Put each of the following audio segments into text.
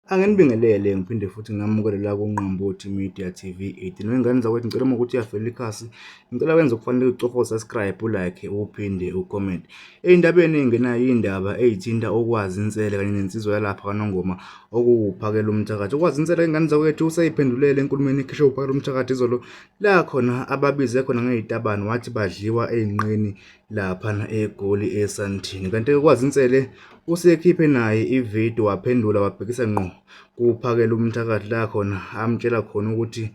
Anginibingelele ngiphinde futhi nginamukele la kuNqambothi Media TV 18. Wengane zakwethu, ngicela uma ukuthi uyafela ikhasi, ngicela wenze okufanele, ucofa usubscribe, ulike, uphinde ucomment. Ey'ndabeni ey'ngenayo, iy'ndaba ey'thinta uKwazi Nsele kanye nensizwa yalapha kaNongoma okuwuPhakela Umthakathi. UKwazi Nsele, ingane zakwethu, useyiphendulele enkulumeni ekhishwe uPhakela Umthakathi izolo, la khona ababize khona ngey'tabane, wathi badliwa ey'nqeni laphana eGoli eSandton. Kanti-ke uKwazi Nsele usekhiphe naye ividiyo, waphendula wabhekisa ngqo kuPhakela Umthakathi, la khona amtshela khona ukuthi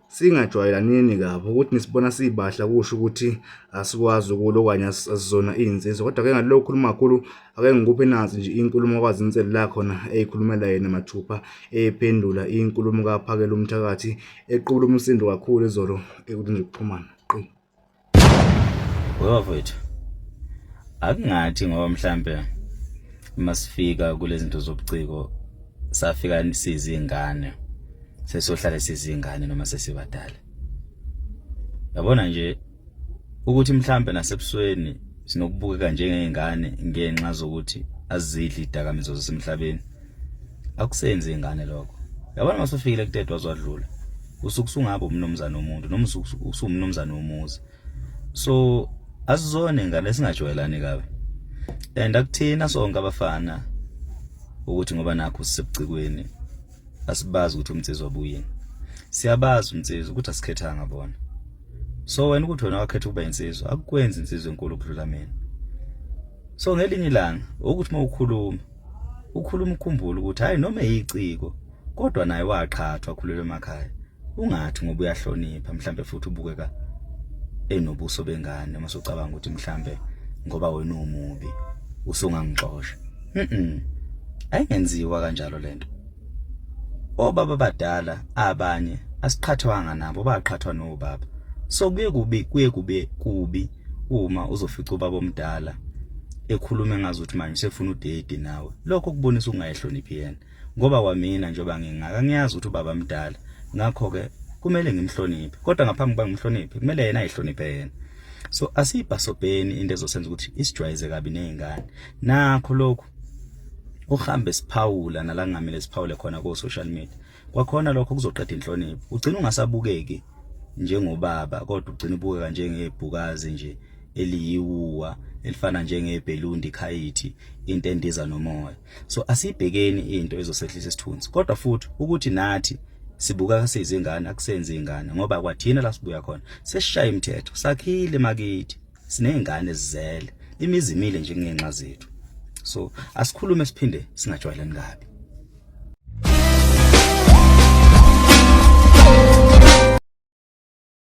singajwayelanini kabi, ukuthi nisibona sibahla kusho ukuthi asikwazi ukulwa okanye asizona iy'nsizwa. Kodwa-ke ngalokhu khuluma kakhulu, ake ngikuphe nansi nje inkulumo kaKwazi Nsele, la khona eyikhulumela yena mathupha ephendula inkulumo kaPhakela Umthakathi equbula umsindo kakhulu izolo enkundleni zokuxhumana. Qi. Webafowethu, akungathi ngoba mhlambe masifika kulezinto zobuciko safika sizingane, sesohlale sizingane noma sesibadala. Yabona nje ukuthi mhlambe nasebusweni sinokubukeka njengezingane ngenxa zokuthi azidli idakamizwa zasemhlabeni, akusenzi ingane lokho. Yabona, masufikile kutedwa wazwadlula, usuke usungaba umnumzane womuntu noma usuke usumnumzane womuzi. So asizona ingane, singajwayelani kabi, and akuthina sonke abafana ukuthi ngoba nakho sisebucikweni asibazi ukuthi umnsizwa buyini. Siyabazi umnsizwa ukuthi asikhethanga bona. So wena, ukuthi wena wakhetha ukuba insizwa, akukwenzi insizwa enkulu ukudlula mina. So ngelinye ilanga ukuthi uma ukhuluma, ukhuluma ukhumbule ukuthi hayi, noma eyiciko kodwa naye waqhathwa, akhulelwe emakhaya. Ungathi ngoba uyahlonipha mhlambe futhi ubukeka enobuso bengane, uma usucabanga ukuthi mhlambe ngoba wena umubi usungangixosha. Ayingenziwa kanjalo lento. Obaba abadala abanye asiqhathwanga nabo, baqhathwa nobaba. So kuye kubi, kuye kube kubi uma uzofica ubaba omdala ekhuluma ngazuthi manje usefuna udate nawe. Lokho kubonisa ukungayihloniphi yena, ngoba kwamina njengoba ngingaka ngiyazi ukuthi ubaba mdala, ngakho-ke kumele ngimhloniphe, kodwa ngaphambi kuba ngimhloniphe kumele yena ayihloniphe yena. So asiyibhasobheni into ezosenza ukuthi isijwayeze kabi ney'ngane. Nakho lokhu uhambe siphawula nala kungamele siphawule khona ko-social media, kwakhona lokho kuzoqeda inhlonipho, ugcina ungasabukeki njengobaba kodwa ugcina ubukeka njengebhukazi nje eliyiwuwa, elifana njengebhelundi khayithi, into endiza nomoya. So asibhekeni into ezosehlisa isithunzi, kodwa futhi ukuthi nathi sibukeka siyizingane akusenzi ingane, ngoba kwathina la sibuya khona sesishaya imithetho, sakhile makithi, siney'ngane ezizele, imizi imile nje ngenxa zethu. So asikhulume siphinde singajwayelani kabi.